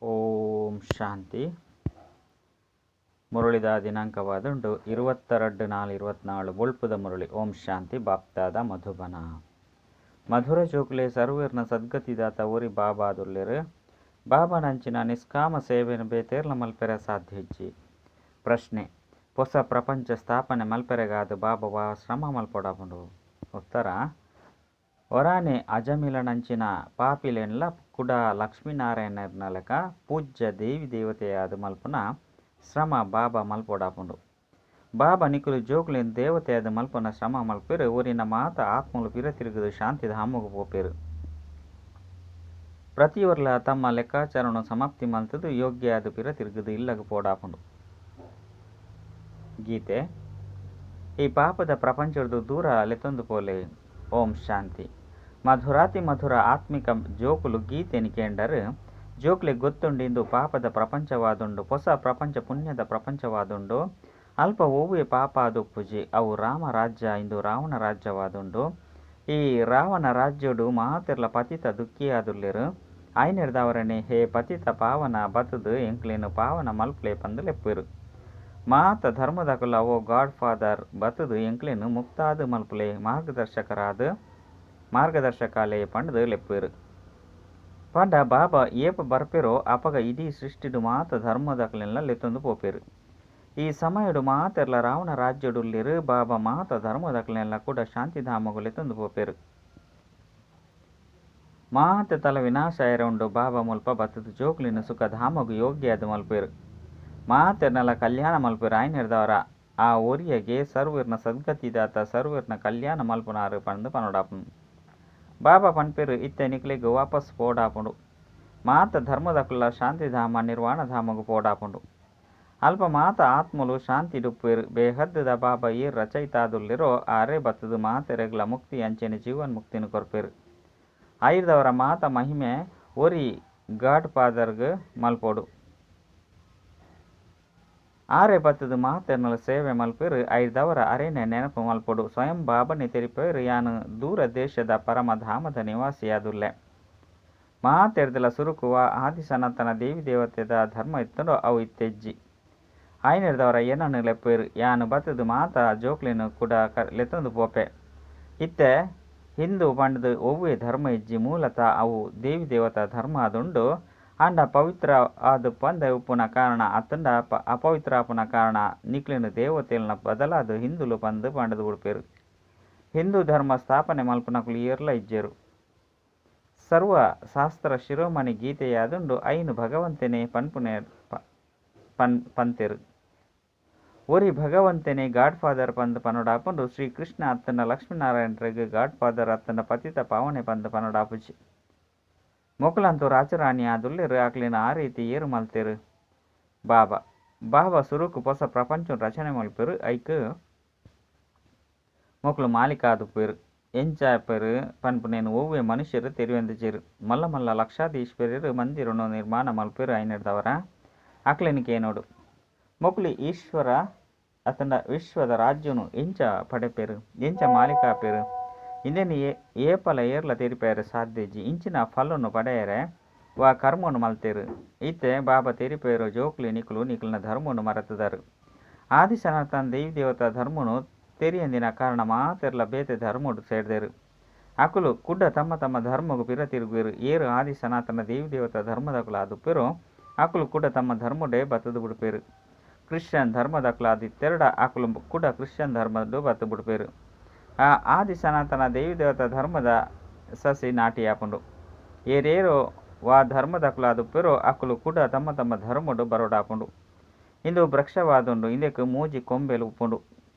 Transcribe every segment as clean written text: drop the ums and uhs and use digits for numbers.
ಓಂ ಶಾಂತಿ. ಮುರಳಿದ ದಿನಾಂಕವಾದುಂಡು 22/4/24 ಬೊಳ್ಪುದ ಮುರಳಿ. ಓಂ ಶಾಂತಿ. ಬಾಪ್ತಾದ ಮಧುಬನ ಮಧುರ ಜೋಕುಲೆ ಸರ್ವೇರ್ನ ಸದ್ಗತಿದಾತ ಒರಿ ಬಾಬಾದುಲ್ಲೆರು. ಬಾಬಾನಂಚಿನ ನಿಷ್ಕಾಮ ಸೇವೆನು ಬೇತೇರ್ಲ ಮಲ್ಪೆರೆ ಸಾಧ್ಯ ಇಜ್ಜಿ. ಪ್ರಶ್ನೆ: ಹೊಸ ಪ್ರಪಂಚ ಸ್ಥಾಪನೆ ಮಲ್ಪೆರೆಗಾದ ಬಾಬಾ ಶ್ರಮ ಮಲ್ಪೊಡಾಪುಂಡು? ಉತ್ತರ: ಒರಾನೆ ಅಜಮಿಳನಂಚಿನ ಪಾಪಿಲೆನ್ಲ ಕುಡ ಲಕ್ಷ್ಮೀನಾರಾಯಣರ್ನಲೆಕ ಪೂಜ್ಯ ದೇವಿ ದೇವತೆಯಾದ್ ಮಲ್ಪುನ ಶ್ರಮ ಬಾಬಾ ಮಲ್ಪೊಡಾಪುಂಡು. ಬಾಬಾ ನಿಕುಲು ಜೋಕುಲೆನ್ ದೇವತೆಯಾದ್ ಮಲ್ಪುನ ಶ್ರಮ ಮಲ್ಪೆರು. ಒರಿನ ಮಾತ ಆತ್ಮಲು ಪಿರ ತಿರುಗುದು ಶಾಂತಿಧಾಮೊಗು ಪೋಪೆರು. ಪ್ರತಿಯೊರ್ಲ ತಮ್ಮ ಲೆಕ್ಕಾಚಾರನು ಸಮಾಪ್ತಿ ಮಲ್ತುದು ಯೋಗ್ಯ ಆದ್ ಪಿರ ತಿರುಗುದು ಇಲ್ಲಗ್ ಪೋಡಾಪುಂಡು. ಗೀತೆ ಈ ಪಾಪದ ಪ್ರಪಂಚದ ದೂರ ಲೆತ್ತೊಂದು ಪೋಲೆ. ಓಂ ಶಾಂತಿ. ಮಧುರಾತಿ ಮಧುರ ಆತ್ಮಿಕ ಜೋಕುಲು ಗೀತೆನ್ ಕೇಂಡರ್. ಜೋಕ್ಲೆಗ್ ಗೊತ್ತುಂಡು ಇಂದು ಪಾಪದ ಪ್ರಪಂಚವಾದುಂಡು, ಪೊಸ ಪ್ರಪಂಚ ಪುಣ್ಯದ ಪ್ರಪಂಚವಾದುಂಡು. ಅಲ್ಪ ಒವ್ವೇ ಪಾಪ ಆದುಪ್ಪುಜಿ. ಅವು ರಾಮ ರಾಜ್ಯ, ಇಂದು ರಾವಣ ರಾಜ್ಯವಾದುಂಡು. ಈ ರಾವಣ ರಾಜ್ಯಡು ಮಾತೆರ್ಲ ಪತಿತ ದುಃಖಿಯಾದುಲ್ಲೆರ್. ಆಯಿನೆಡ್ದಾವರನೆ ಹೇ ಪತಿತ ಪಾವನ ಬತ್ತುದು ಎಂಕ್ಲೆನ್ ಪಾವನ ಮಲ್ಪುಲೆ ಪಂದ್ ಲೆಪ್ಪುವೆರ್. ಮಾತ ಧರ್ಮದಕುಲ್ಲ ಓ ಗಾಡ್ ಫಾದರ್ ಬತ್ತುದು ಎಂಕ್ಲೆನ್ ಮುಕ್ತಾದ್ ಮಲ್ಪುಲೆ, ಮಾರ್ಗದರ್ಶಕರಾದ್ ಮಾರ್ಗದರ್ಶಕಾಲೆ ಪಂಡ್ದ್ ಲೆಪ್ಪುವೆರ್. ಪಂಡ ಬಾಬಾ ಏಪ ಬರ್ಪೆರೋ ಅಪಗ ಇಡೀ ಸೃಷ್ಟಿಡ್ ಮಾತ ಧರ್ಮದಕಲೆನ್ಲ ಲೆತ್ತೊಂದು ಪೋಪೆರ್. ಈ ಸಮಯಡ್ ಮಾತೆರ್ಲ ರಾವಣ ರಾಜ್ಯಡುಲ್ಲೆರ್. ಬಾಬಾ ಮಾತ ಧರ್ಮದಕಲೆನ್ಲ ಕೂಡ ಶಾಂತಿಧಾಮೊಗು ಲೆತ್ತೊಂದು ಪೋಪೆರ್. ಮಾತ ತಲ ವಿನಾಶ ಆಯೆರೆ ಉಂಡು. ಬಾಬಾ ಮುಲ್ಪ ಬತ್ತುದು ಜೋಕ್ಲೆನ್ ಸುಖಧಾಮೊಗು ಯೋಗ್ಯ ಆದ್ ಮಲ್ಪುವೆರ್. ಮಾತೆರ್ನಲ ಕಲ್ಯಾಣ ಮಲ್ಪುವೆರ್. ಆಯಿನೆಡ್ದಾವರ ಆ ಒರಿಯಗೆ ಸರ್ವೆರ್ನ ಸದ್ಗತಿದಾತ, ಸರ್ವೆರ್ನ ಕಲ್ಯಾಣ ಮಲ್ಪುನಾರ್ ಪಂದ್ ಪನೊಡಾಪುಂಡು. ಬಾಬಾ ಪನ್ಪೆರ್ ಇತ್ತೆ ನಿಕ್ಲೆಗ್ ವಾಪಸ್ ಪೋಡಾಪುಂಡು. ಮಾತ ಧರ್ಮದಕುಲ್ಲ ಶಾಂತಿಧಾಮ ನಿರ್ವಾಣಧಾಮೊಗು ಪೋಡಾಪುಂಡು. ಅಲ್ಪ ಮಾತ ಆತ್ಮಲು ಶಾಂತಿಡುಪ್ಪುವೆರ್. ಬೇಹದ್ದುದ ಬಾಬಾ ಏರ್ ರಚಯಿತ ಆದುಲ್ಲೆರೋ ಆರೇ ಬತ್ತುದು ಮಾತೆರೆಗ್ಲ ಮುಕ್ತಿ ಅಂಚೆನೆ ಜೀವನ್ ಮುಕ್ತಿನ್ ಕೊರ್ಪೆರ್. ಆಯಿರ್ದವರ ಮಾತ ಮಹಿಮೆ ಒರಿ ಗಾಡ್ ಫಾದರ್ಗ್ ಮಲ್ಪೊಡು. ಆರೇ ಬತ್ತುದು ಮಾತೆರ್ನಲ ಸೇವೆ ಮಲ್ಪುವೆರ್. ಆಯಿರ್ದವರ ಅರೆನೆ ನೆನಪು ಮಲ್ಪೊಡು. ಸ್ವಯಂ ಬಾಬಾನೆ ತೆರಿಪಾವೆರ್ ಯಾನ್ ದೂರ ದೇಶದ ಪರಮಧಾಮದ ನಿವಾಸಿಯಾದುಲ್ಲೆ. ಮಾತೆರ್ದಲ ಸುರುಕು ವಾ ಆದಿ ಸನಾತನ ದೇವಿ ದೇವತೆದ ಧರ್ಮ ಇತ್ತುಂಡೋ ಅವು ಇತ್ತೆ ಇಜ್ಜಿ. ಆಯಿನೆಡ್ದಾವರ ಎನನ್ ಲೆಪ್ಪುವೆರ್. ಯಾನ್ ಬತ್ತುದು ಮಾತ ಜೋಕ್ಲೆನ್ ಕೂಡ ಲೆತ್ತೊಂದು ಪೋಪೆ. ಇತ್ತೆ ಹಿಂದೂ ಪಂಡ್ದ್ ಒವ್ವೇ ಧರ್ಮ ಇಜ್ಜಿ. ಮೂಲತಃ ಅವು ದೇವಿ ದೇವತಾ ಧರ್ಮ ಆದುಂಡು. ಆಂಡ ಪವಿತ್ರ ಆದ್ ಪಂದೆ ಉಪ್ಪುನ ಕಾರಣ ಅತ್ತುಂಡ ಅಪವಿತ್ರ ಆಪುನ ಕಾರಣ ನಿಕ್ಲೆನ ದೇವತೆಲ್ನ ಬದಲಾದ ಹಿಂದೂಲು ಪಂದ್ ಪಂಡ್ದ್ ಬುಡ್ಪೆರ್. ಹಿಂದೂ ಧರ್ಮ ಸ್ಥಾಪನೆ ಮಲ್ಪುನಕುಲು ಏರ್ಲ ಇಜ್ಜೆರ್. ಸರ್ವ ಶಾಸ್ತ್ರ ಶಿರೋಮಣಿ ಗೀತೆಯಾದುಂಡು. ಐನ್ ಭಗವಂತನೇ ಪನ್ಪುನೆ ಪಂತೆರ್. ಒರಿ ಭಗವಂತನೇ ಗಾಡ್ ಫಾದರ್ ಪಂದ್ ಪನೊಡಾಪುಂಡು. ಶ್ರೀ ಕೃಷ್ಣ ಅತ್ತಂಡ ಲಕ್ಷ್ಮೀನಾರಾಯಣರೆಗ್ ಗಾಡ್ ಫಾದರ್ ಅತ್ತಂಡ ಪತಿತ ಪಾವನೆ ಪಂದ್ ಪನೊಡಾಪುಜಿ. ಮೊಕುಲಂತೂ ರಾಜರಾಣಿ ಆದುಲ್ಲೆರ್. ಅಕ್ಲೆನ್ ಆ ರೀತಿ ಏರ್ ಮಲ್ತೆರ್? ಬಾಬಾ. ಬಾಬಾ ಸುರುಕು ಪೊಸ ಪ್ರಪಂಚ ರಚನೆ ಮಲ್ಪೆರ್. ಐಕ್ ಮೊಕುಲು ಮಾಲೀಕ ಆದುಪ್ಪುವೆರ್. ಎಂಚ ಆಪೆರ್ ಪನ್ಪುನೇನ್ ಒವ್ವೇ ಮನುಷ್ಯರು ತೆರಿಯೊಂದಿಜ್ಜೆರ್. ಮಲ್ಲ ಮಲ್ಲ ಲಕ್ಷಾಧೀಶ್ವರರು ಮಂದಿರನು ನಿರ್ಮಾಣ ಮಲ್ಪೆರ್. ಆಯಿನೆಡ್ದಾವರ ಅಕ್ಲೆನ್ ಕೇನೋಡು. ಮೊಕುಲು ಈಶ್ವರ ಅತ್ತಂಡ ವಿಶ್ವದ ರಾಜ್ಯನು ಎಂಚ ಪಡೆಪೆರ್, ಎಂಚ ಮಾಲೀಕ ಆಪೆರ್ ಇಂದೆನ್ ಏಪಲ ಏರ್ಲ ತೆರಿಪಾಯೆರೆ ಸಾಧ್ಯ ಇಜ್ಜಿ. ಇಂಚಿನ ಫಲನು ಪಡೆಯರೆ ವಾ ಕರ್ಮನು ಮಲ್ತೆರ್? ಇತ್ತೆ ಬಾಬಾ ತೆರಿಪಾಯೆರ್ ಜೋಕ್ಲೆ ನಿಕುಲು ನಿಕಲ್ನ ಧರ್ಮನು ಮರೆತುದರ್. ಆದಿ ಸನಾತನ ದೇವಿ ದೇವತಾ ಧರ್ಮನು ತೆರಿಯಂದಿನ ಕಾರಣ ಮಾತೆರ್ಲ ಬೇತೆ ಧರ್ಮಡ್ ಸೇರ್ದೆರ್. ಅಕುಲು ಕುಡ ತಮ್ಮ ತಮ್ಮ ಧರ್ಮಗ್ ಪಿರ ತಿರುಗುವೆರ್. ಏರ್ ಆದಿ ಸನಾತನ ದೇವಿ ದೇವತಾ ಧರ್ಮದಕುಲು ಆದುಪ್ಪೆರೋ ಅಕುಲು ಕುಡ ತಮ್ಮ ಧರ್ಮಡೇ ಬತ್ತುದು ಬುಡ್ಪೆರ್. ಕ್ರಿಶ್ಚಿಯನ್ ಧರ್ಮದಕುಲಾದಿತ್ತೆರ್ಡ ಅಕುಲು ಕುಡ ಕ್ರಿಶ್ಚಿಯನ್ ಧರ್ಮಡ್ ಬತ್ತು ಬುಡ್ಪೆರ್. ಆ ಆದಿ ಸನಾತನ ದೇವಿ ದೇವತಾ ಧರ್ಮದ ಸಸಿ ನಾಟಿಯಾಪುಂಡು. ಏರೇರೋ ವಾ ಧರ್ಮದಕುಲಾದುಪ್ಪೆರೋ ಅಕುಲು ಕುಡ ತಮ್ಮ ತಮ್ಮ ಧರ್ಮಡ್ ಬರೊಡಾಪುಂಡು. ಇಂದು ವೃಕ್ಷವಾದುಂಡು. ಇಂದೆಕ್ ಮೂಜಿ ಕೊಂಬೆಲು ಉಪ್ಪುಂಡು.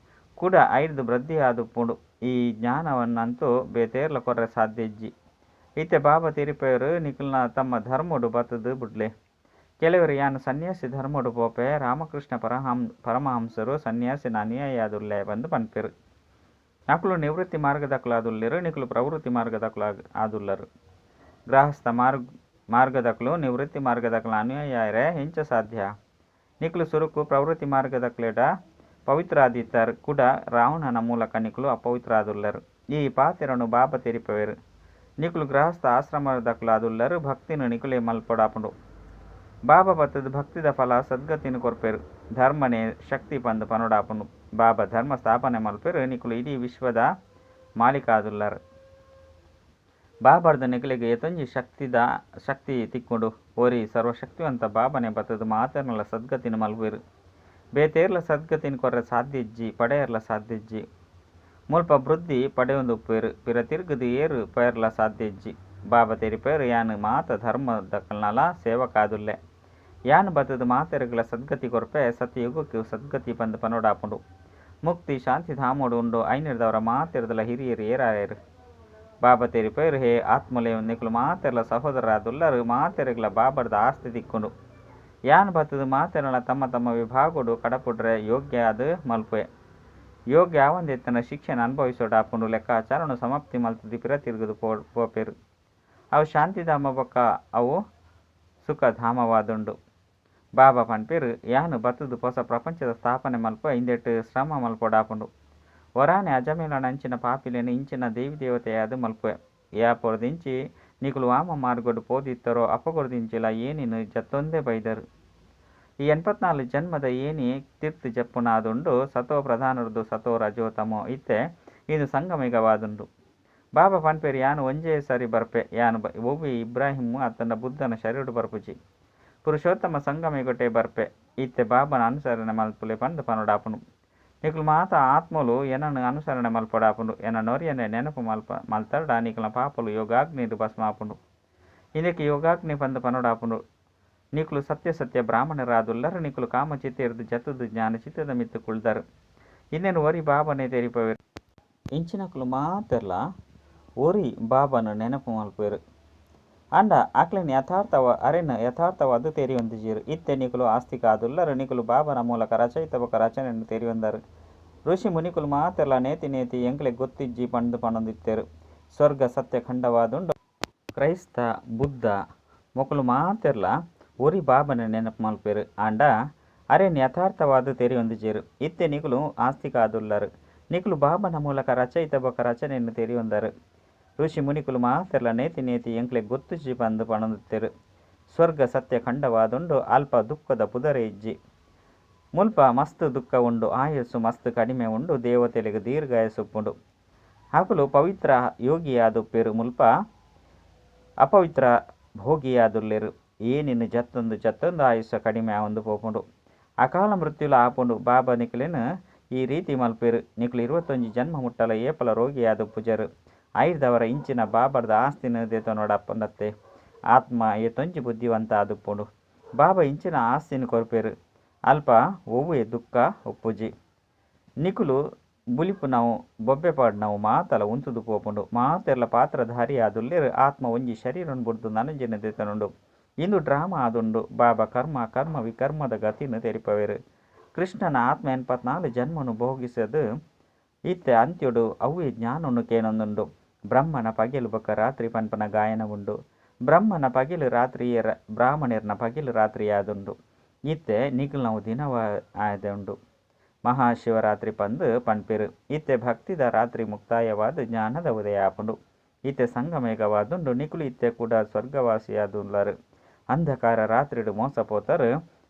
ಕುಡ ಐರ್ದ್ ವೃದ್ಧಿ ಆದುಪ್ಪುಂಡು. ಈ ಜ್ಞಾನವನ್ನಂತೂ ಬೇತೇರ್ಲ ಕೊರ್ರೆ ಸಾಧ್ಯ ಇಜ್ಜಿ. ಇತ್ತೆ ಬಾಬಾ ತೆರಿಪಾಯೆರ್ ನಿಕಲ್ನ ತಮ್ಮ ಧರ್ಮಡ್ ಬತ್ತುದು ಬುಡ್ಲೆ. ಕೆಲವೆರ್ ಯಾನ್ ಸನ್ಯಾಸಿ ಧರ್ಮಡ್ ಪೋಪೆ, ರಾಮಕೃಷ್ಣ ಪರಮಹಂಸರು ಸನ್ಯಾಸಿನ ಅನುಯಾಯಿ ಆದುಲ್ಲೆ ಪಂದ್ ಪನ್ಪೆರ್. ಅಕುಲು ನಿವೃತ್ತಿ ಮಾರ್ಗದಕುಲಾದುಲ್ಲೆರ್, ನಿಕುಲು ಪ್ರವೃತ್ತಿ ಮಾರ್ಗದಕುಲು ಆದುಲ್ಲರ್. ಗೃಹಸ್ಥ ಮಾರ್ಗದಕುಲು ನಿವೃತ್ತಿ ಮಾರ್ಗದಕುಲ ಅನುಯಾಯಿ ಆಯೆರೆ ಎಂಚ ಸಾಧ್ಯ? ನಿಕುಲು ಸುರುಕು ಪ್ರವೃತ್ತಿ ಮಾರ್ಗದಕುಲೆಡ ಪವಿತ್ರ ಆದಿತ್ತಾರ್. ಕುಡ ರಾವಣನ ಮೂಲಕ ನಿಕುಲು ಅಪವಿತ್ರ ಆದುಲ್ಲರ್. ಈ ಪಾತೆರನು ಬಾಬಾ ತೆರಿಪಾವೆರ್. ನಿಕುಲು ಗೃಹಸ್ಥ ಆಶ್ರಮದಕುಲಾದುಲ್ಲರ್. ಭಕ್ತಿನ್ ನಿಕುಲೇ ಮಲ್ಪೊಡಾಪುಂಡು. ಬಾಬಾ ಬತ್ತದ ಭಕ್ತಿದ ಫಲ ಸದ್ಗತಿನ ಕೊರ್ಪೆರು. ಧರ್ಮನೇ ಶಕ್ತಿ ಪಂದ್ ಪನೊಡಾಪುಂಡು. ಬಾಬಾ ಧರ್ಮ ಸ್ಥಾಪನೆ ಮಲ್ಪೆರು. ನಿಕುಲು ಇಡೀ ವಿಶ್ವದ ಮಾಲೀಕಾದುಲ್ಲರ್. ಬಾಬಾರ್ದ ನಿಕಲೆಗ್ ಏತೊಂಜಿ ಶಕ್ತಿದ ಶಕ್ತಿ ತಿಕ್ಕುಂಡು. ಒರಿ ಸರ್ವಶಕ್ತಿವಂತ ಬಾಬಾನೆ ಬತ್ತದ ಮಾತೆರ್ನಲ ಸದ್ಗತಿನ ಮಲ್ಪೆರು. ಬೇತೇರ್ಲ ಸದ್ಗತಿನ ಕೊರ್ರೆ ಸಾಧ್ಯ ಇಜ್ಜಿ, ಪಡೆಯರ್ಲ ಸಾಧ್ಯ ಇಜ್ಜಿ. ಮುಲ್ಪ ವೃದ್ಧಿ ಪಡೆಯೊಂದುಪ್ಪೆರ್. ಪಿರ ತಿರ್ಗುದು ಏರು ಪೇರ್ಲ ಸಾಧ್ಯ ಇಜ್ಜಿ. ಬಾಬಾ ತೆರಿಪೇರು ಯಾನ್ ಮಾತ ಧರ್ಮದಕಲ್ನಲ ಸೇವಕಾದುಲ್ಲೆ. ಯಾನ್ ಬತ್ತದ ಮಾತೆರ್ಗಲ ಸದ್ಗತಿ ಕೊರ್ಪೆ. ಸತ್ಯಯುಗಕ್ಕೆ ಸದ್ಗತಿ ಪಂದ್ ಪನೊಡಾಪುಂಡು. ಮುಕ್ತಿ ಶಾಂತಿಧಾಮೊಡು ಉಂಡು. ಐನೆರ್ದವರ ಮಾತೆರ್ದಲ ಹಿರಿಯೆರ್ ಏರಾಯೆರ್. ಬಾಬಾ ತೆರಿಪೇರು ಹೇ ಆತ್ಮಲೆ ನಿಕುಲು ಮಾತೆರ್ಲ ಸಹೋದರರಾದುಲ್ಲರ್. ಮಾತೆರ್ಗಲ ಬಾಬಾರ್ದ ಆಸ್ತಿ ತಿಕ್ಕುಂಡು. ಯಾನ್ ಬತ್ತದ ಮಾತೆರ್ನಲ ತಮ್ಮ ತಮ್ಮ ವಿಭಾಗೊಡು ಕಡಪುಡ್ರೆ ಯೋಗ್ಯ ಆದ್ ಮಲ್ಪುವೆ. ಯೋಗ್ಯ ಆವಂದೆತ್ತನ ಶಿಕ್ಷೆನ್ ಅನುಭವಿಸೋಡಾಪುಂಡು. ಲೆಕ್ಕಾಚಾರನು ಸಮಾಪ್ತಿ ಮಲ್ತುದು ಪಿರ ತಿರುಗುದು ಪೋಪೆರು. ಅವು ಶಾಂತಿಧಾಮ ಬೊಕ್ಕ ಅವು ಸುಖಧಾಮವಾದುಂಡು. ಬಾಬಾ ಪನ್ಪೆರು ಯಾನ್ ಬತ್ತುದು ಪೊಸ ಪ್ರಪಂಚದ ಸ್ಥಾಪನೆ ಮಲ್ಪುವೆ. ಇಂದೆಟ್ ಶ್ರಮ ಮಲ್ಪೊಡಾಪುಂಡು. ಒರಾನೆ ಅಜಮೇಲನ ಅಂಚಿನ ಪಾಪಿಲೆನ್ ಇಂಚಿನ ದೇವಿ ದೇವತೆಯಾದ್ ಮಲ್ಪುವೆ. ಯಾಪೊರ್ದಿಂಚಿ ನಿಕುಲು ವಾಮ ಮಾರ್ಗಡ್ ಪೋದಿತ್ತರೋ ಅಪಗೊರ್ದಿಂಚಿಲ ಏನಿನ್ ಜತ್ತೊಂದೇ ಬೈದರ್. ಈ 84 ಜನ್ಮದ ಏನಿ ತಿರ್ತ್ ಜಪ್ಪುನಾದುಂಡು. ಸತೋ ಪ್ರಧಾನರ್ದು ಸತೋ ರಜೋ ತಮೋ ಇತ್ತೆ ಇಂದು ಸಂಗಮಯುಗವಾದುಂಡು. ಬಾಬಾ ಪನ್ಪೆರ್ ಯಾನ್ ಒಂಜೇ ಸರಿ ಬರ್ಪೆ. ಯಾನ್ ಒವ್ವೆ ಇಬ್ರಾಹಿಂ ಅತ್ತಂಡ ಬುದ್ಧನ ಶರೀರಡ್ ಬರ್ಪುಜಿ. ಪುರುಷೋತ್ತಮ ಸಂಗಮಯುಗಟೇ ಬರ್ಪೆ. ಇತ್ತೆ ಬಾಬಾನ ಅನುಸರಣೆ ಮಲ್ಪುಲೆ ಪಂದ್ ಪನೊಡಾಪುಂಡು. ನಿಕುಲು ಮಾತ ಆತ್ಮಲು ಎನನ್ ಅನುಸರಣೆ ಮಲ್ಪೊಡಾಪುಂಡು. ಎನ ನೊರ್ಯನೆ ನೆನಪು ಮಲ್ಪ ಮಲ್ತರ್ಡ ನಿಕಲ್ನ ಪಾಪಲು ಯೋಗಾಗ್ನಿಡ್ ಭಸ್ಮ ಆಪುಂಡು. ಇಂದೆಕ್ ಯೋಗಾಗ್ನಿ ಪಂದ್ ಪನೊಡಾಪುಂಡು. ನಿಕುಲು ಸತ್ಯ ಸತ್ಯ ಬ್ರಾಹ್ಮಣರಾದುಲ್ಲರ್. ನಿಕುಲು ಕಾಮಚಿತೆರ್ದ್ ಜತ್ತುದು ಜ್ಞಾನಚಿತ್ತದ ಮಿತ್ತ್ ಕುಲ್ದರ್. ಇಂದೆನ್ ಒರಿ ಬಾಬಾನೇ ತೆರಿಪವೆರ್. ಇಂಚಿನಕುಲು ಮಾತೆರ್ಲ ಒರಿ ಬಾಬಾನ ನೆನಪು ಮಲ್ಪುವೆರ್. ಆಂಡ ಅಕ್ಲೆನ್ ಯಥಾರ್ಥ ಅರೆನ್ ಯಥಾರ್ಥವಾದ್ ತೆರಿಯೊಂದಿಜ್ಜೆರ್. ಇತ್ತೆ ನಿಕುಲು ಆಸ್ತಿಕ ಆದುಲ್ಲರ್. ನಿಕುಲು ಬಾಬಾನ ಮೂಲಕ ರಚಯಿತ ಬೊಕ್ಕ ರಚನೆನ್ ತೆರಿಯೊಂದರ್. ಋಷಿ ಮುನಿಕುಲು ಮಾತೆರ್ಲಾ ನೇತಿ ನೇತಿ ಎಂಕ್ಲೆಗ್ ಗೊತ್ತಿಜ್ಜಿ ಪಂದ್ ಪನೊಂದಿತ್ತೆರ್. ಸ್ವರ್ಗ ಸತ್ಯ ಖಂಡವಾದುಂಡು. ಕ್ರೈಸ್ತ, ಬುದ್ಧ ಮೊಕುಲು ಮಾತೆರ್ಲಾ ಒರಿ ಬಾಬಾನ ನೆನಪು ಮಲ್ಪುವೆರ್. ಆಂಡ ಅರೆನ್ ಯಥಾರ್ಥವಾದ್ ತೆರಿಯೊಂದಿಜ್ಜೆರ್. ಇತ್ತೆ ನಿಕುಲು ಆಸ್ತಿಕ ಆದುಲ್ಲರ್. ನಿಕುಲು ಬಾಬಾನ ಮೂಲಕ ರಚಯಿತ ಬೊಕ್ಕ ರಚನೆನ್ ತೆರಿಯೊಂದರ್. ಋಷಿ ಮುನಿಕುಲು ಮಾತೆರ್ಲಾ ನೇತಿ ನೇತಿ ಎಂಕ್ಲೆಗ್ ಗೊತ್ತಿಜ್ಜಿ ಪಂದ್ ಪನೊಂದಿತ್ತೆರ್. ಸ್ವರ್ಗ ಸತ್ಯ ಖಂಡವಾದುಂಡು. ಅಲ್ಪ ದುಃಖದ ಪುದರೇ ಇಜ್ಜಿ. ಮುಲ್ಪ ಮಸ್ತ್ ದುಃಖ ಉಂಡು. ಆಯಸ್ಸು ಮಸ್ತ್ ಕಡಿಮೆ ಉಂಡು. ದೇವತೆಲೆಗ್ ದೀರ್ಘಾಯಸ್ಸು ಉಪ್ಪುಂಡು. ಅಕುಲು ಪವಿತ್ರ ಯೋಗಿಯಾದುಪ್ಪೆರ್. ಮುಲ್ಪ ಅಪವಿತ್ರ ಭೋಗಿಯಾದುಲ್ಲೆರ್. ಏನಿನ್ ಜತ್ತೊಂದು ಜತ್ತೊಂದು ಆಯುಷ್ಯ ಕಡಿಮೆ ಆವೊಂದು ಪೋಪುಂಡು. ಅಕಾಲ ಮೃತ್ಯುಲ ಆಪುಂಡು. ಬಾಬಾ ನಿಕಲೆನ್ ಈ ರೀತಿ ಮಲ್ಪುವೆರ್. ನಿಕುಲು 21 ಜನ್ಮ ಮುಟ್ಟಲ ಏಪಲ ರೋಗಿಯಾದುಪ್ಪುಜರ್. ಐರ್ದವರ ಇಂಚಿನ ಬಾಬಾರ್ದ ಆಸ್ತಿನ ದೆತೊನೊಡಾಪುಂಡತ್ತೆ. ಆತ್ಮ ಏತೊಂಜಿ ಬುದ್ಧಿವಂತ ಆದುಪ್ಪುಂಡು. ಬಾಬಾ ಇಂಚಿನ ಆಸ್ತಿನ ಕೊರ್ಪೆರ್. ಅಲ್ಪ ಒವ್ವೆ ದುಃಖ ಉಪ್ಪುಜಿ. ನಿಕುಲು ಬುಲಿಪುನವು ಬೊಬ್ಬೆ ಪಾಡುನವು ಮಾತಲ ಉಂತುದು ಪೋಪುಂಡು. ಮಾತೆರ್ಲ ಪಾತ್ರಧಾರಿ ಆದುಲ್ಲೆರ್. ಆತ್ಮ ಒಂಜಿ ಶರೀರನ್ ಬುಡ್ದು ನನೊಂಜೆನ್ ದೆತೊನುಂಡು. ಇಂದು ಡ್ರಾಮಾ ಆದುಂಡು. ಬಾಬಾ ಕರ್ಮ ಕರ್ಮ ವಿಕರ್ಮದ ಗತಿನ್ ತೆರಿಪವೆರ್. ಕೃಷ್ಣನ ಆತ್ಮ 84 ಜನ್ಮನು ಭೋಗಿಸದ್ ಇತ್ತೆ ಅಂತ್ಯೊಡು ಅವ್ವೇ ಜ್ಞಾನೊನು ಕೇನೊಂದುಂಡು. ಬ್ರಹ್ಮನ ಪಗೆಲ್ ಬೊಕ್ಕ ರಾತ್ರಿ ಪನ್ಪುನ ಗಾಯನ ಉಂಡು. ಬ್ರಹ್ಮನ ಪಗೆಲ್ ರಾತ್ರಿ ಬ್ರಾಹ್ಮಣೆರ್ನ ಪಗೆಲ್ ರಾತ್ರಿ ಆದುಂಡು. ಇತ್ತೆ ನಿಕಲ್ನವು ದಿನವ ಆದುಂಡು. ಮಹಾಶಿವರಾತ್ರಿ ಪಂದ್ ಪನ್ಪೆರ್. ಇತ್ತೆ ಭಕ್ತಿದ ರಾತ್ರಿ ಮುಕ್ತಾಯವಾದ್ ಜ್ಞಾನದ ಉದಯ ಆಪುಂಡು. ಇತ್ತೆ ಸಂಗಮಯುಗವಾದುಂಡು. ನಿಕುಲು ಇತ್ತೆ ಕೂಡ ಸ್ವರ್ಗವಾಸಿಯಾದುಲ್ಲರ್. ಅಂಧಕಾರ ರಾತ್ರಿಡ್ ಮೋಸ ಪೋತರ್.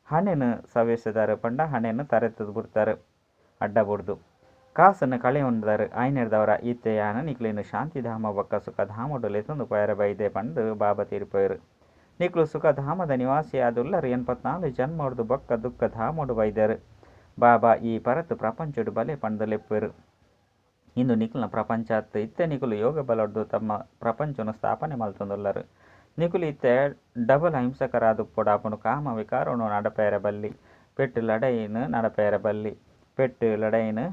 ಹಣೆನ್ ಸವೆಸೆದರ್ ಪಂಡ ಹಣೆನ್ ತರೆತ್ ಬುಡ್ತರ್. ಅಡ್ಡ ಬುಡ್ದು ಕಾಸನ್ನು ಕಳೆಯೊಂದರ್. ಐನೆರ್ದವರ ಇತ್ತೆ ಯಾನ್ ನಿಕ್ಲೆನ್ ಶಾಂತಿಧಾಮ ಬೊಕ್ಕ ಸುಖಧಾಮೊಡು ಲೆತೊಂದು ಪೋಯೆರೆ ಬೈದೆ ಪಂದ್ ಬಾಬಾ ತೀರಿಪೋಯೆರ್. ನಿಕುಲು ಸುಖಧಾಮದ ನಿವಾಸಿಯಾದುಲ್ಲರ್. 84 ಜನ್ಮೊಡ್ದು ಬೊಕ್ಕ ದುಃಖಧಾಮೊಡು ಬೈದರ್. ಬಾಬಾ ಈ ಪರತ್ ಪ್ರಪಂಚೊಡು ಬಲೆ ಪಂದ್ ಲೆಪ್ಪುವೆರ್. ಇಂದು ನಿಕಲ್ನ ಪ್ರಪಂಚ ಅತ್ತ್. ಇತ್ತೆ ನಿಕುಲು ಯೋಗ ಬಲೊಡ್ದು ತಮ್ಮ ಪ್ರಪಂಚೊನು ಸ್ಥಾಪನೆ ಮಲ್ತೊಂದುಲ್ಲರ್. ನಿಕುಲು ಇತ್ತೆ ಡಬಲ್ ಅಹಿಂಸಕರಾದುಪ್ಪೊಡಾಪುಂಡು. ಕಾಮ ವಿಕಾರೊನು ನಡಪೆರೆ ಬಲ್ಲಿ. ಪೆಟ್ಟ್ ಲಡಾಯಿನ್ ನಡಪೆರೆ ಬಲ್ಲಿ. ಪೆಟ್ಟ್ ಲಡಾಯಿನ್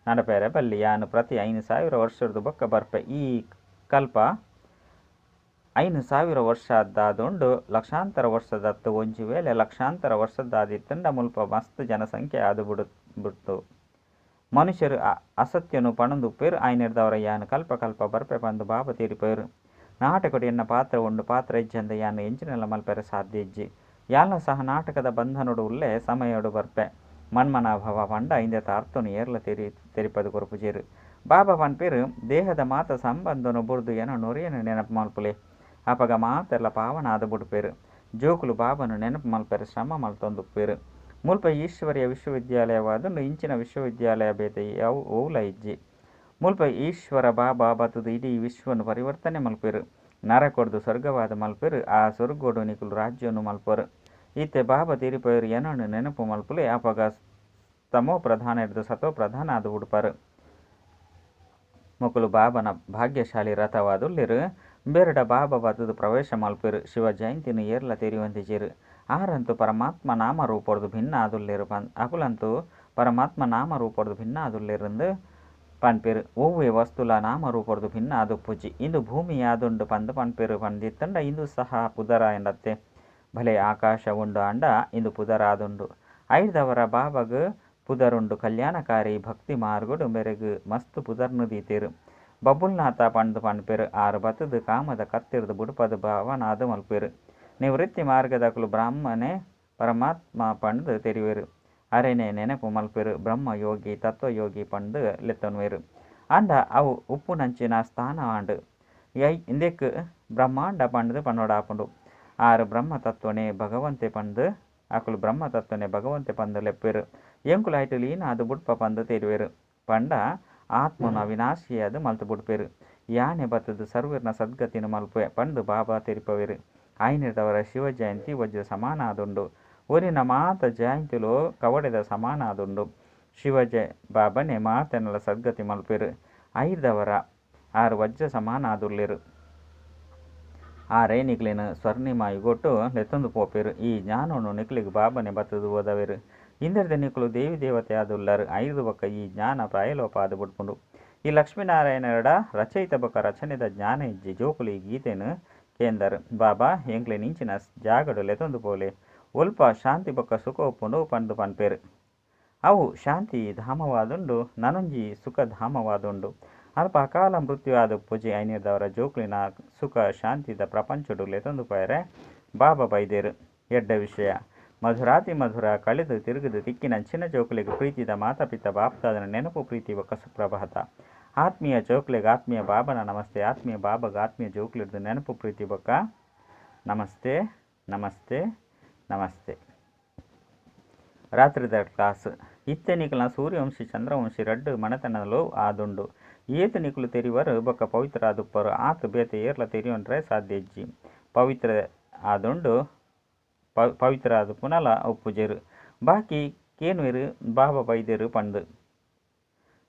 ನಡಪೆರೆ ಬಲ್ಲಿ. ಯಾನ್ ಪ್ರತಿ 5000 ವರ್ಷರ್ದು ಬೊಕ್ಕ ಬರ್ಪೆ. ಈ ಕಲ್ಪ 5000 ವರ್ಷದಾದುಂಡು. ಲಕ್ಷಾಂತರ ವರ್ಷದತ್ತು. ಒಂಜಿ ವೇಳೆ ಲಕ್ಷಾಂತರ ವರ್ಷದಾದಿತ್ತುಂಡ ಮುಲ್ಪ ಮಸ್ತ್ ಜನಸಂಖ್ಯೆ ಆದ್ ಬಿಡ್ತು. ಮನುಷ್ಯರು ಅಸತ್ಯನು ಪನೊಂದುಪ್ಪೆರ್. ಐನೆರ್ದವರ ಯಾನ್ ಕಲ್ಪ ಕಲ್ಪ ಬರ್ಪೆ ಪಂದ್ ಬಾಬಾ ತೆರಿಪೆರ್. ನಾಟಕಡ್ ಎನ್ನ ಪಾತ್ರ ಉಂಡು. ಪಾತ್ರ ಇಜ್ಜಂದೆ ಯಾನ್ ಎಂಚಿನಲ ಮಲ್ಪೆರೆ ಸಾಧ್ಯ ಇಜ್ಜಿ. ಯಾನ್ಲ ಸಹ ನಾಟಕದ ಬಂಧನೊಡು ಉಲ್ಲೆ. ಸಮಯೊಡು ಬರ್ಪೆ. ಮನ್ಮನಾಭವ ಪಂಡ ಇಂದೆತ ಅರ್ಥೊನು ಏರ್ಲ ತೆರಿಪದ್ ಕೊರ್ಪುಜೆರ್. ಬಾಬಾ ಪನ್ಪೆರ್ ದೇಹದ ಮಾತ ಸಂಬಂಧೊನು ಬುಡ್ದು ಎನ ನೊರಿಯನ್ ನೆನಪು ಮಲ್ಪುಲೆ. ಅಪಗ ಮಾತೆರ್ಲ ಪಾವನ ಆದ್ ಬುಡ್ಪೆರ್. ಜೋಕುಲು ಬಾಬನು ನೆನಪು ಮಲ್ಪೆರೆ ಶ್ರಮ ಮಲ್ತೊಂದುಪ್ಪೆರ್. ಮುಲ್ಪ ಈಶ್ವರ್ಯ ವಿಶ್ವವಿದ್ಯಾಲಯವಾದುಂಡು. ಇಂಚಿನ ವಿಶ್ವವಿದ್ಯಾಲಯ ಬೇತೆ ಯಾವ ಓಲ ಇಜ್ಜಿ. ಮುಲ್ಪ ಈಶ್ವರ ಬಾಬಾ ಬತ್ತುದು ಇಡೀ ವಿಶ್ವನು ಪರಿವರ್ತನೆ ಮಲ್ಪೆರ್. ನರಕೊಡ್ದು ಸ್ವರ್ಗವಾದ ಮಲ್ಪೆರ್. ಆ ಸ್ವರ್ಗೋಡು ನಿಕುಲು ರಾಜ್ಯನು ಮಲ್ಪರು. ಇತ್ತೆ ಬಾಬಾ ತೆರಿಪೋಯೆರ್ ಎನನು ನೆನಪು ಮಲ್ಪುಲೆ ಅಪಗ ತಮೋ ಪ್ರಧಾನ ಹಿಡ್ದು ಸತೋ ಪ್ರಧಾನ ಆದ್ ಬುಡ್ಪಾರು. ಮೊಕುಲು ಬಾಬನ ಭಾಗ್ಯಶಾಲಿ ರಥವಾದುಲ್ಲೆರ್. ಬೇರಡ ಬಾಬಾ ಬತ್ತುದು ಪ್ರವೇಶ ಮಲ್ಪೆರ್. ಶಿವ ಜಯಂತಿನ ಏರ್ಲ ತೆರಿಯೊಂದಿಜೆರ್. ಆರಂತೂ ಪರಮಾತ್ಮ ನಾಮ ರೂಪೊಡ್ದು ಭಿನ್ನ ಆದುಲ್ಲೆರ್ ಪನ್ ಅಕುಲಂತೂ ಪರಮಾತ್ಮ ನಾಮ ರೂಪೊಡ್ದು ಭಿನ್ನ ಆದುಲ್ಲೆರ್ ಪನ್ಪೆರ್. ಒವ್ವೆ ವಸ್ತುಲ ನಾಮ ರೂಪೊಡ್ದು ಭಿನ್ನ ಆದುಪ್ಪುಜಿ. ಇಂದು ಭೂಮಿ ಆದುಂಡು ಪಂದ್ ಪನ್ಪೆರ್. ಪಂದಿತ್ತಂಡ ಇಂದು ಸಹ ಪುದರಾಂಡತ್ತೆ. ಭಲೆ ಆಕಾಶ ಉಂಡು ಆಂಡ ಇಂದು ಪುದರಾದುಂಡು. ಐರ್ದವರ ಬಾಬಾಗ್ ಪುದರುಂಡು ಕಲ್ಯಾಣಕಾರಿ ಭಕ್ತಿ ಮಾರ್ಗಡು ಮೇರೆಗ್ ಮಸ್ತ್ ಪುದರ್ನು ದೀತೆರ್. ಬಬುಲ್ನಾಥ ಪಂದ್ ಪನ್ಪೆರ್. ಆರ್ ಬತ್ತುದು ಕಾಮದ ಕತ್ತಿರ್ದ್ ಬುಡ್ಪದ್ ಪಾವನಾದ್ ಮಲ್ಪೆರ್. ನಿವೃತ್ತಿ ಮಾರ್ಗದಕುಲು ಬ್ರಾಹ್ಮಣೆ ಪರಮಾತ್ಮ ಪಂದ್ ತೆರಿವೆರ್. ಅರೆನೆ ನೆನಪು ಮಲ್ಪೆರ್. ಬ್ರಹ್ಮ ಯೋಗಿ ತತ್ವಯೋಗಿ ಪಂದ್ ಲೆತ್ತೊನ್ವೆರ್. ಆಂಡ ಅವು ಉಪ್ಪುನಂಚಿನ ಸ್ಥಾನ ಆಂಡ್. ಇಂದೆಕ್ ಬ್ರಹ್ಮಾಂಡ ಪಂದ್ ಪನೊಡಾಪುಂಡು. ಆರ್ ಬ್ರಹ್ಮ ತತ್ವನೇ ಭಗವಂತೆ ಪಂದ್ ಅಕುಲು ಬ್ರಹ್ಮ ತತ್ವನೇ ಭಗವಂತೆ ಪಂದ್ ಲೆಪ್ಪೆರ್. ಎಂಕುಲು ಐಟ್ ಲೀನ ಆದ್ ಬುಡ್ಪ ಪಂದ್ ತೆರಿವೆರ್. ಪಂಡ ಆತ್ಮನ ಅವಿನಾಶಿಯಾದ್ ಮಲ್ತ್ ಬುಡ್ಪೆರ್. ಯಾನೆ ಬತ್ತುದು ಸರ್ವೆರ್ನ ಸದ್ಗತಿನ ಮಲ್ಪುವೆ ಪಂದ್ ಬಾಬಾ ತೆರಿಪವೆರ್. ಆಯಿನೆಡ್ದಾವರ ಶಿವ ಜಯಂತಿ ವಜ್ರ ಸಮಾನ ಆದುಂಡು. ಒರಿನ ಮಾತ ಜಯಂತಿಲು ಕವಡೆದ ಸಮಾನ ಆದುಂಡು. ಶಿವ ಜಯ ಬಾಬನೆ ಮಾತೆರ್ನಲ ಸದ್ಗತಿ ಮಲ್ಪೆರ್. ಐರ್ದವರ ಆರ್ ವಜ್ರ ಸಮಾನ ಆದುಲ್ಲೆರ್. ಆರೇ ನಿಕ್ಲೆನ್ ಸ್ವರ್ಣಿಮ ಯುಗೊಟ್ಟು ಲೆತ್ತೊಂದು ಪೋಪೆರ್. ಈ ಜ್ಞಾನೊನು ನಿಕ್ಲೆಗ್ ಬಾಬನೆ ಬತ್ತುದು ಓದವೆರ್. ಇಂದೆರ್ದ್ ನಿಕುಲು ದೇವಿ ದೇವತೆ ಆದುಲ್ಲರ್. ಐರ್ದ್ ಬೊಕ್ಕ ಈ ಜ್ಞಾನ ಪ್ರಾಯಲೋಪ ಆದ್ ಬುಡ್ಪುಂಡು. ಈ ಲಕ್ಷ್ಮೀನಾರಾಯಣಡ ರಚಯಿತ ಬೊಕ್ಕ ರಚನೆದ ಜ್ಞಾನ ಇಜ್ಜಿ. ಜೋಕುಲು ಈ ಗೀತೆನ್ ಕೇಂದರ್. ಬಾಬಾ ಎಂಕ್ಲೆನ್ ಇಂಚಿನ ಜಾಗಡ್ ಲೆತ್ತೊಂದು ಪೋಲೆ. ಒಲ್ಪ ಶಾಂತಿ ಬೊಕ್ಕ ಸುಖ ಉಪ್ಪುಂಡು ಪಂದ್ ಪನ್ಪೆರ್. ಅವು ಶಾಂತಿ ಧಾಮವಾದುಂಡು. ನನೊಂಜಿ ಸುಖ ಧಾಮವಾದುಂಡು. ಅಲ್ಪ ಅಕಾಲ ಮೃತ್ಯು ಆದುಪ್ಪುಜಿ. ಐನೆರ್ದಾವರ ಜೋಕುಲಿನ ಸುಖ ಶಾಂತಿದ ಪ್ರಪಂಚೊಡು ಲೆತ್ತೊಂದು ಪೋಯೆರೆ ಬಾಬಾ ಬೈದೆರ್. ಎಡ್ಡೆ ವಿಷಯ. ಮಧುರಾತಿ ಮಧುರ ಕಳೆದು ತಿರುಗುದು ತಿಕ್ಕಿನಂಚಿನ ಜೋಕುಲೆಗ್ ಪ್ರೀತಿದ ಮಾತಾ ಪಿತ ಬಾಪ್ದಾದನ ನೆನಪು ಪ್ರೀತಿ ಬೊಕ್ಕ ಸುಪ್ರಭಾತ. ಆತ್ಮೀಯ ಜೋಕುಲೆಗ್ ಆತ್ಮೀಯ ಬಾಬನ ನಮಸ್ತೆ. ಆತ್ಮೀಯ ಬಾಬಗ ಆತ್ಮೀಯ ಜೋಕುಲೆಡ್ದು ನೆನಪು ಪ್ರೀತಿ ಬೊಕ್ಕ ನಮಸ್ತೆ ನಮಸ್ತೆ ನಮಸ್ತೆ. ರಾತ್ರಿದ ಕ್ಲಾಸ್ ಇತ್ತೆ ನಿಕಲ್ನ ಸೂರ್ಯವಂಶಿ ಚಂದ್ರವಂಶಿ ರಡ್ಡ್ ಮನೆತನಲು ಆದುಂಡು. ಏತ್ ನಿಕುಲು ತೆರಿವರು ಬೊಕ್ಕ ಪವಿತ್ರ ಆದುಪ್ಪರು ಆತ್ ಬೇತೆ ಏರ್ಲ ತೆರಿಯೊನ್ರೆ ಸಾಧ್ಯ ಇಜ್ಜಿ. ಪವಿತ್ರ ಆದುಂಡು ಪವಿತ್ರ ಆದುಪ್ಪುನಲ ಉಪ್ಪುಜೆರ್. ಬಾಕಿ ಕೇನ್ವೆರ್ ಬಾಬಾ ಬೈದೆರ್ ಪಂದ್.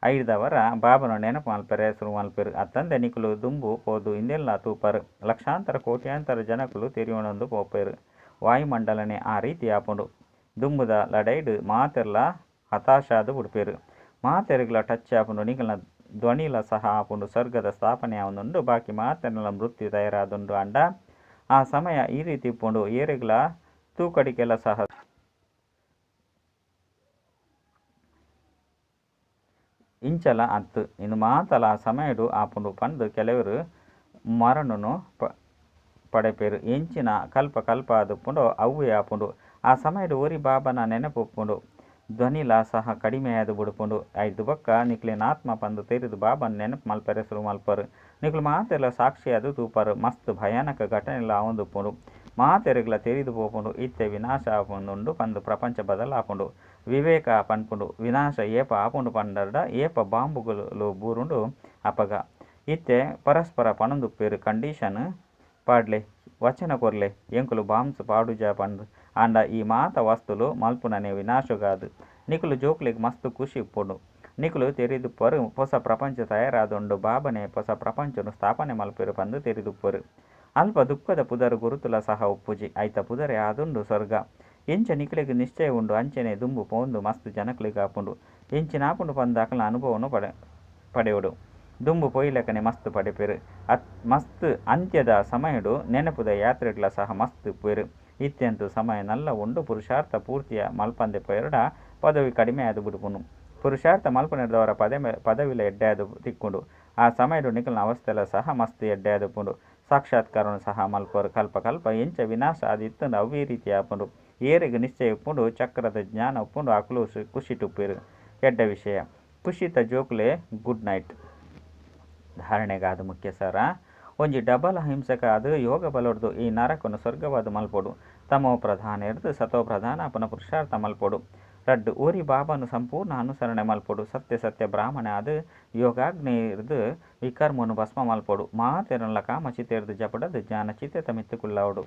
ಐರ್ದವರ ಬಾಬನ ನೆನಪು ಮಲ್ಪೆರೆ ಶುರು ಮಲ್ಪೆರ್. ಅತ್ತಂದೆ ನಿಕುಲು ದುಂಬು ಪೋದು ಇಂದೆನ್ಲ ತೂಪರ್. ಲಕ್ಷಾಂತರ ಕೋಟ್ಯಾಂತರ ಜನಕುಲು ತೆರಿಯೊನೊಂದು ಪೋಪೆರ್. ವಾಯುಮಂಡಲನೆ ಆ ರೀತಿ ಆಪುಂಡು. ದುಂಬುದ ಲಡಾಯಿಡ್ ಮಾತೆರ್ಲ ಹತಾಶಾದ್ ಬುಡ್ಪೆರ್. ಮಾತೆರ್ಗ್ಲ ಟಚ್ ಆಪುಂಡು. ನಿಕಲ್ನ ಧ್ವನಿಲ ಸಹ ಆಪುಂಡು. ಸ್ವರ್ಗದ ಸ್ಥಾಪನೆ ಆವೊಂದುಂಡು. ಬಾಕಿ ಮಾತೆರ್ನಲ ಮೃತ್ಯು ತಯಾರಾದುಂಡು. ಆಂಡ ಆ ಸಮಯ ಈ ರೀತಿ ಉಪ್ಪುಂಡು. ಏರೆಗ್ಲ ತೂಕಡಿಕೆಲ ಸಹ ಇಂಚಲ ಅತ್. ಇಂದು ಮಾತಲ ಆ ಸಮಯಡು ಆಪುಂಡು ಪಂದ್ ಕೆಲವೆರ್ ಮರಣನು ಪಡೆಪೆರ್. ಎಂಚಿನ ಕಲ್ಪ ಕಲ್ಪ ಆದುಪ್ಪುಂಡೋ ಅವ್ವೇ ಆಪುಂಡು. ಆ ಸಮಯಡ್ ಒರಿ ಬಾಬನ ನೆನಪು ಉಪ್ಪುಂಡು. ಧ್ವನಿಲ ಸಹ ಕಡಿಮೆಯಾದ್ ಬುಡ್ಪುಂಡು. ಐರ್ದ್ ಬೊಕ್ಕ ನಿಕ್ಲೆನ ಆತ್ಮ ಪಂದ್ ತೆರಿದು ಬಾಬನ್ ನೆನಪು ಮಲ್ಪೆರೆ ಶುರು ಮಲ್ಪರು. ನಿಕುಲು ಮಾತೆರ್ಲ ಸಾಕ್ಷಿಯಾದ್ ತೂಪರ್. ಮಸ್ತ್ ಭಯಾನಕ ಘಟನೆಲು ಆವೊಂದುಪ್ಪುಂಡು. ಮಾತೆರೆಗ್ಲ ತೆರಿದು ಪೋಪುಂಡು. ಇತ್ತೆ ವಿನಾಶ ಆಪುಂದುಂಡು ಪಂದ್ ಪ್ರಪಂಚ ಬದಲಾಪುಂಡು. ವಿವೇಕ ಪನ್ಪುಂಡು. ವಿನಾಶ ಏಪ ಆಪುಂಡು ಪಂಡರ್ಡ ಏಪ ಬಾಂಬುಗಳು ಬೂರುಂಡು ಅಪಗ. ಇತ್ತೆ ಪರಸ್ಪರ ಪನೊಂದುಪ್ಪೆರ್ ಕಂಡೀಷನ್ ಪಾಡ್ಲೆ ವಚನ ಕೊರ್ಲೆ ಎಂಕುಲು ಬಾಂಬ್ಸ್ ಪಾಡುಜ ಪಂದ್. ಆಂಡ ಈ ಮಾತ ವಸ್ತುಲು ಮಲ್ಪುನನೆ ವಿನಾಶಗಾದ್. ನಿಕುಲು ಜೋಕುಲೆಗ್ ಮಸ್ತ್ ಖುಷಿ ಉಪ್ಪುಂಡು. ನಿಕುಲು ತೆರಿದುಪ್ಪರು ಪೊಸ ಪ್ರಪಂಚ ತಯಾರಾದುಂಡು. ಬಾಬನೆ ಪೊಸ ಪ್ರಪಂಚನ್ ಸ್ಥಾಪನೆ ಮಲ್ಪೆರ್ ಪಂದ್ ತೆರಿದುಪ್ಪರು. ಅಲ್ಪ ದುಃಖದ ಪುದರ್ ಗುರುತುಲ ಸಹ ಉಪ್ಪುಜಿ. ಐತ ಪುದರೇ ಆದುಂಡು ಸ್ವರ್ಗ. ಎಂಚ ನಿಕಲೆಗ್ ನಿಶ್ಚಯ ಉಂಡು ಅಂಚನೆ ದುಂಬು ಪೋಂದು ಮಸ್ತ್ ಜನಕ್ಲೆಗ್ ಆಪುಂಡು. ಎಂಚಿನ ಆಪುಂಡು ಪಂದ್ ಅಕಲ್ನ ಅನುಭವನು ಪಡೆಯೊಡು. ದುಂಬು ಪೋಯಿಲೆಕ್ಕನೆ ಮಸ್ತ್ ಪಡೆಪೆರ್. ಮಸ್ತ್ ಅಂತ್ಯದ ಸಮಯಡು ನೆನಪುದ ಯಾತ್ರೆಡ್ಲ ಸಹ ಮಸ್ತ್ ಇಪ್ಪುವೆರ್. ಇತ್ಯಂತೂ ಸಮಯ ನಲ್ಲ ಉಂಡು. ಪುರುಷಾರ್ಥ ಪೂರ್ತಿಯ ಮಲ್ಪಂದೆ ಪೋಯೆರ್ಡ ಪದವಿ ಕಡಿಮೆ ಆದ್ ಬುಡ್ಪುಂಡು. ಪುರುಷಾರ್ಥ ಮಲ್ಪನೆಡ್ದವರ ಪದವಿಲ ಎಡ್ಡೆ ಆದ್ ತಿಕ್ಕುಂಡು. ಆ ಸಮಯಡು ನಿಕಲ್ನ ಅವಸ್ಥೆಲ ಸಹ ಮಸ್ತ್ ಎಡ್ಡೆ ಆದುಪ್ಪುಂಡು. ಸಾಕ್ಷಾತ್ಕಾರನು ಸಹ ಮಲ್ಪರು. ಕಲ್ಪ ಕಲ್ಪ ಎಂಚ ವಿನಾಶ ಆದಿತ್ತುಂಡು ಅವ್ವೇ ರೀತಿ ಆಪುಂಡು. ಏರೆಗ್ ನಿಶ್ಚಯ ಉಪ್ಪುಂಡು ಚಕ್ರದ ಜ್ಞಾನ ಉಪ್ಪುಂಡು ಅಕುಲು ಖುಷಿಟುಪ್ಪೆರ್. ಎಡ್ಡೆ ವಿಷಯ. ಖುಷಿತ ಜೋಕುಲೆ ಗುಡ್ ನೈಟ್. ಧಾರಣೆಗಾದ ಮುಖ್ಯ ಸಾರ. ಒಂಜಿ ಡಬಲ್ ಅಹಿಂಸಕ ಆದ್ ಯೋಗ ಬಲೊಡ್ದು ಈ ನರಕನು ಸ್ವರ್ಗವಾದ್ ಮಲ್ಪೊಡು. ತಮೋ ಪ್ರಧಾನೆರ್ದ್ ಸತೋ ಪ್ರಧಾನ ಆಪುನ ಪುರುಷಾರ್ಥ ಮಲ್ಪೊಡು. ರಡ್ಡ್. ಒರಿ ಬಾಬಾನ್ ಸಂಪೂರ್ಣ ಅನುಸರಣೆ ಮಲ್ಪೊಡು. ಸತ್ಯ ಸತ್ಯ ಬ್ರಾಹ್ಮಣೆ ಆದ್ ಯೋಗಾಗ್ನಿರ್ದ್ ವಿಕರ್ಮೊನು ಭಸ್ಮ ಮಲ್ಪೊಡು. ಮಾತೆರೆನ್ಲ ಕಾಮ ಚಿತೆರ್ದ್ ಜಪುಡಾದ್ ಜ್ಞಾನ ಚಿತೆತ ಮಿತ್ತ್ ಕುಲ್ಲಾವೊಡು.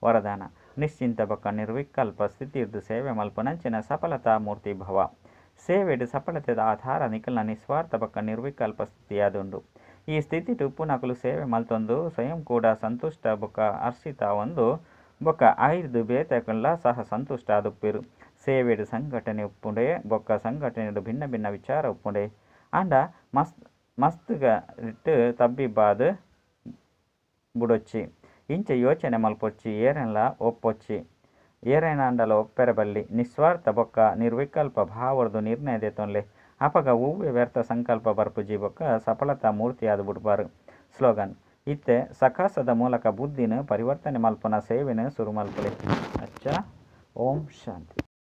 ವರದಾನ, ನಿಶ್ಚಿಂತ ಬೊಕ್ಕ ನಿರ್ವಿಕಲ್ಪ ಸ್ಥಿತಿರ್ದ್ ಸೇವೆ ಮಲ್ಪುನಂಚಿನ ಸಫಲತಾ ಮೂರ್ತಿ ಭವ. ಸೇವೆಡ್ ಸಫಲತೆದ ಆಧಾರ ನಿಕಲ್ನ ನಿಸ್ವಾರ್ಥ ಬೊಕ್ಕ ನಿರ್ವಿಕಲ್ಪ ಸ್ಥಿತಿಯಾದುಂಡು. ಈ ಸ್ಥಿತಿಟ್ ಉಪ್ಪುನಕುಲು ಸೇವೆ ಮಲ್ತೊಂದು ಸ್ವಯಂ ಕೂಡ ಸಂತುಷ್ಟ ಬೊಕ್ಕ ಹರ್ಷಿತ ಆವೊಂದು ಬೊಕ್ಕ ಐರ್ದ್ ಬೇತೆಕುಲ್ಲ ಸಹ ಸಂತುಷ್ಟ ಆದುಪ್ಪೆರ್. ಸೇವೆಡ್ ಸಂಘಟನೆ ಉಪ್ಪುಂಡೆ ಬೊಕ್ಕ ಸಂಘಟನೆಡ್ ಭಿನ್ನ ಭಿನ್ನ ವಿಚಾರ ಉಪ್ಪುಂಡೆ. ಆಂಡ ಮಸ್ತ್ ಮಸ್ತ್ ಟ್ ತಬ್ಬಿಬ್ಬಾದ್ ಬುಡೊಚ್ಚಿ. ಇಂಚ ಯೋಚನೆ ಮಲ್ಪೊಚ್ಚಿ ಏರೆನ್ಲ ಒಪ್ಪೊಚ್ಚಿ. ಏರೆನಾಂಡಲ ಒಪ್ಪೆರೆ ಬಲ್ಲಿ. ನಿಸ್ವಾರ್ಥ ಬೊಕ್ಕ ನಿರ್ವಿಕಲ್ಪ ಭಾವರ್ದ್ ನಿರ್ಣಯ ದೆತೊನ್ಲೆ. ಅಪಗ ಒವ್ವೆ ವ್ಯರ್ಥ ಸಂಕಲ್ಪ ಬರ್ಪುಜಿ ಬೊಕ್ಕ ಸಫಲತಾ ಮೂರ್ತಿಯಾದ್ ಬುಡ್ಪರ್. ಸ್ಲೋಗನ್, ಇತ್ತೆ ಸಕಾಸದ ಮೂಲಕ ಬುದ್ಧಿನ್ ಪರಿವರ್ತನೆ ಮಲ್ಪುನ ಸೇವೆನ್ ಸುರು ಮಲ್ಪುಲೆ. ಅಚ್ಚಾ ಓಂ ಶಾಂತಿ.